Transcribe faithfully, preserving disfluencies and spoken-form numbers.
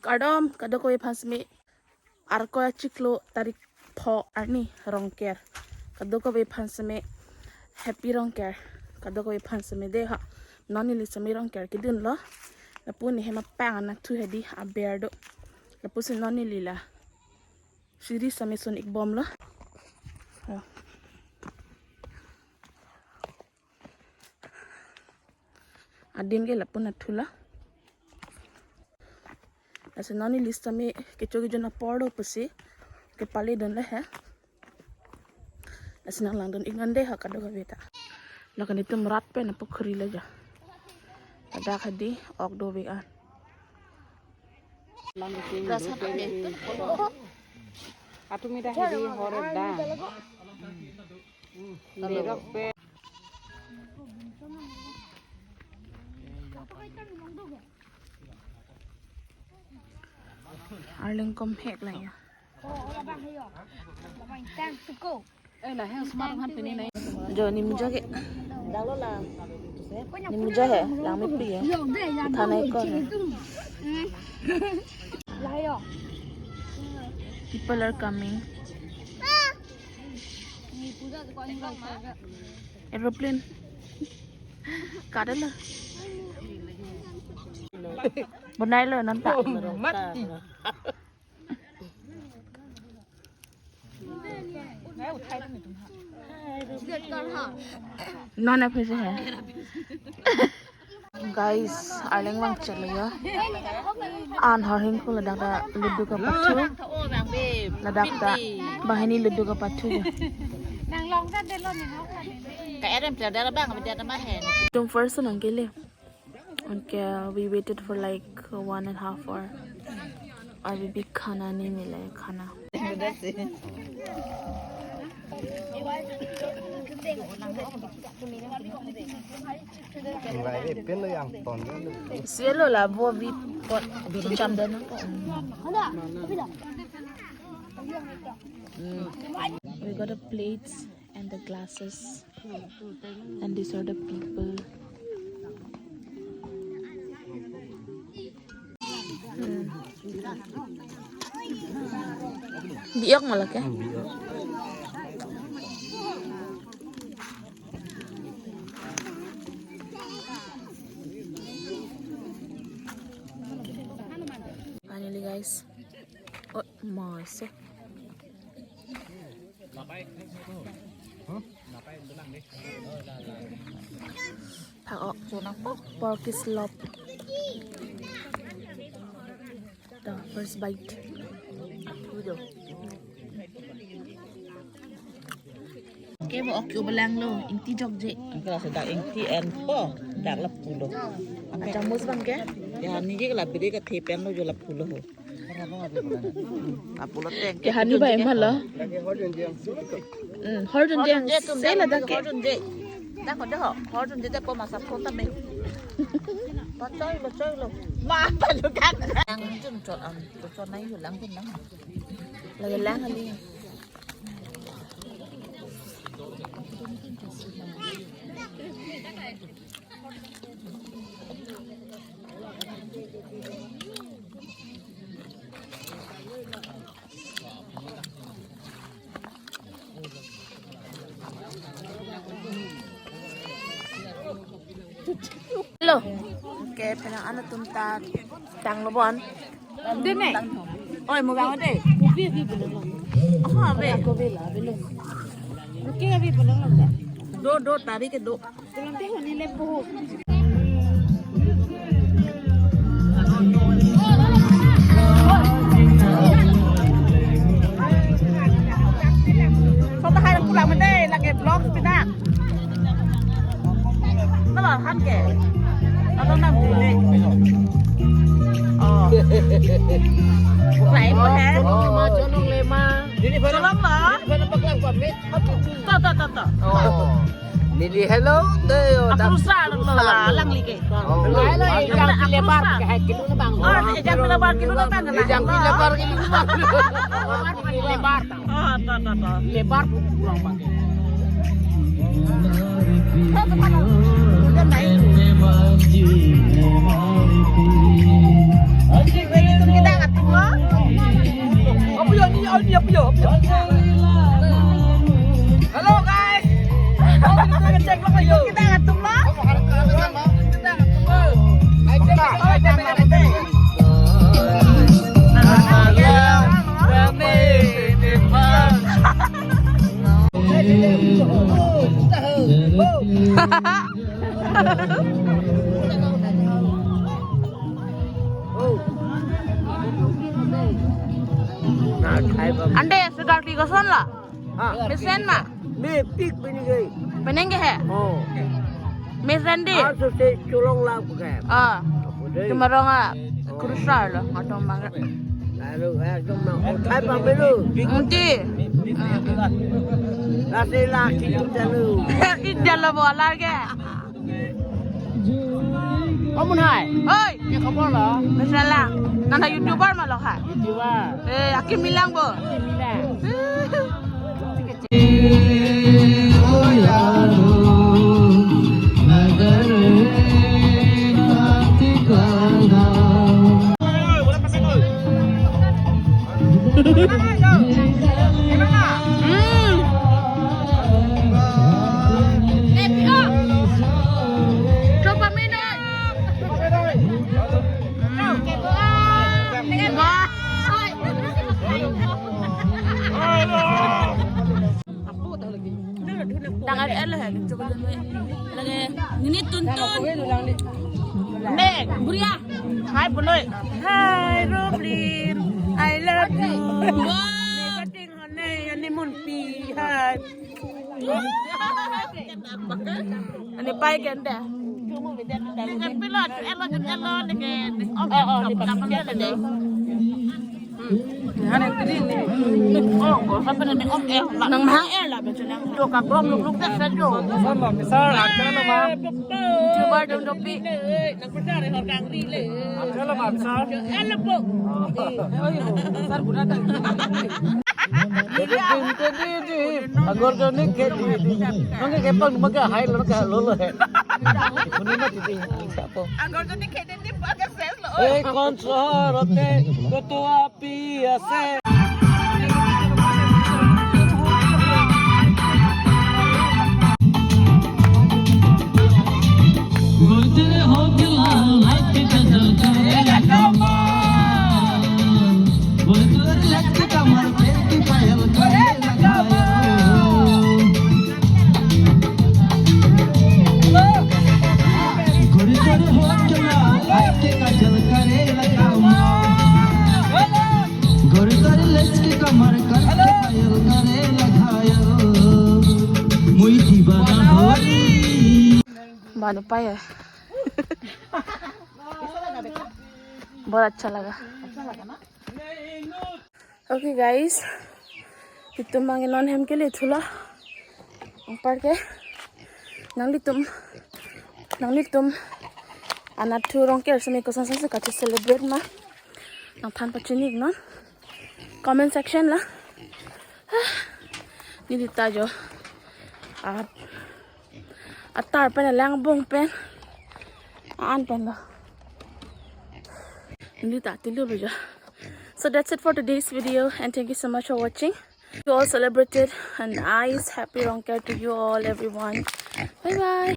Kardom kadokave aphan seme, Arkoi achiklo tarik pho arni Rongker. Kadokave aphan seme happy Rongker. Kadokave aphan seme dei ha. Non neli seme Rongker kedunlo. Lapu ne hem apang anatthu hedi aber do. Lapusi non neli la siri seme sun-ik bomlo. Adim ke lapu anatthu lo. Lasi non neli seme kecho kejun apor do pusi kepale dunlo he. Lasi nanglangdun-ik non dei ha kadokave ta. Lakan itum rat pen apukhuri lo jo. Ladak hedi ok dovek an. Atum ida hedi hor da. Berok pe. Arleng komhek la ya. Eh, la heng smart han pini nai. Jo, ne muja ke. Ne muja he, lang mepi he. Thanai ko he. People are coming. Aeroplane. Kadalo. Bonailo non ta. Mati. Non aphi se hai. Guys, arleng vang chalo ya. An har hing ko ladak ta ludu kapathu. Ladak ta banghini ludu kapathu ya. Nang long kan delo ni nok kan. Ka erem pla dara bang, dara ma hen. Tum first nang kele. Okay, we waited for like one and a half hour. Aur abhi bhi khana nahi mila hai, khana. Sielo la vo vi pot cham dena. We got the plates and the glasses. And these are the people. Hmm. Bi-ok ma lake? Hmm, bi-ok. Finally, guys. Oh, masa. Phak-ok. Pork is lop. The first bite. Ke bo ok ke ubalang lo, ingti jokje. Ang kelas dak ingti en po, dak lapu lo. Achamus bang ke? Ya, neli ke la beri ke thepen lo jo lapu lo ho. Lapu lo teng. Ke hani bai ma lo. Hmm, hor dun je, se ladak ke. Hor dun je. Dak ko de ho, hor dun je de ko masa phone ta me. Pachoi lo, choi lo. Ma pa lo kan. Yang jun chot an, chot nai yo lang jun lang. Lagi lang kali. Hello. Okay, penang ano tum ta tanglo bon. Dene. Oi, mo gawa de. Kopi abi belum. Oh, abi. Kopi la belum. Kopi abi belum la. Do, do, tari ke do. Belum teh ni le po. Sota hai pulang mende lagi vlog pina. Nalo han ke. Atau nam dili. Oh. Lain mo he. Jonong lema, jonong lema. Ini pada, tolong lo. Ini pada paklang pamit. To, to, to, to. Oh. Nili hello, dei, oh, aku dak rusa lo, rusa la, lo. Lang lagi. Oh. Lai lo, ejang lebar, kayak gitu na bang. Oh, ejang lebar gitu na bang. Ejang lebar gitu na bang. Lebar. Oh, to, to, to. Lebar pulang pakai. Udah naik. Hello guys. Hello guys. Ante, segar tiga son la? Ha? Mesen ma? Mepik penang ke. Penang ke he? Oh. Mesen di? Ah, so se cholong la ke. Ah. Apa dei? Cuma rong ah. Kurusar lo, atau mangga. Lalu, eh, cuma, oh, hai pamelo. Ante. Nasi lagi tu jalu. Ijalo bola ke. Kamu hai? Hoi. Ini kabar lah. Masalah. Nana YouTuber ma lo hai? YouTuber. Eh, aki milang bo. Aki milang. Tangan el hai, coba dulu. Lagi, ini tuntun. Nek, Buria. Hai, Punoi. Hai, Roblin. I love you. Wow. Kating hone, ani munpi. Hai. Ani pai kende. Ni kan pilot, elo jut elo ni ke, ni om. Oh, oh, ni pam dia ni. Hmm. Ni han yang tadi ni. Oh, kok sampai ni om eh. Nang mahang eh lah betul nang. Jo ka gom luk luk tek sa jo. Sama, misal, artinya lo, Mam. Coba dong dopi. Nang besar ni orang kangri le. Artinya lo, Mam, misal. Elo po. Oh, iya, besar guna tak. Agor joni khedi di. Nonke kepang maka hai lo ka lo lo he. Kuning mati di. Siapa? Agor joni khedi di pakai ses lo. Eh, kon sohor te ketua pi ase. Baru pa ya? बहुत अच्छा लगा। Okay guys, itum bang non hem ke le thulo. Ongpar ke nanglitum, nanglitum anatthu Rongker semi koson sasi kache celebrate ma, nangthan pachini non comment section la. Neli ta jo. Ah. Atar pen, alang bong pen. An pen lo. Neli ta tilu bejo. So that's it for today's video, and thank you so much for watching. You all celebrated a nice happy Rongker to you all, everyone. Bye bye.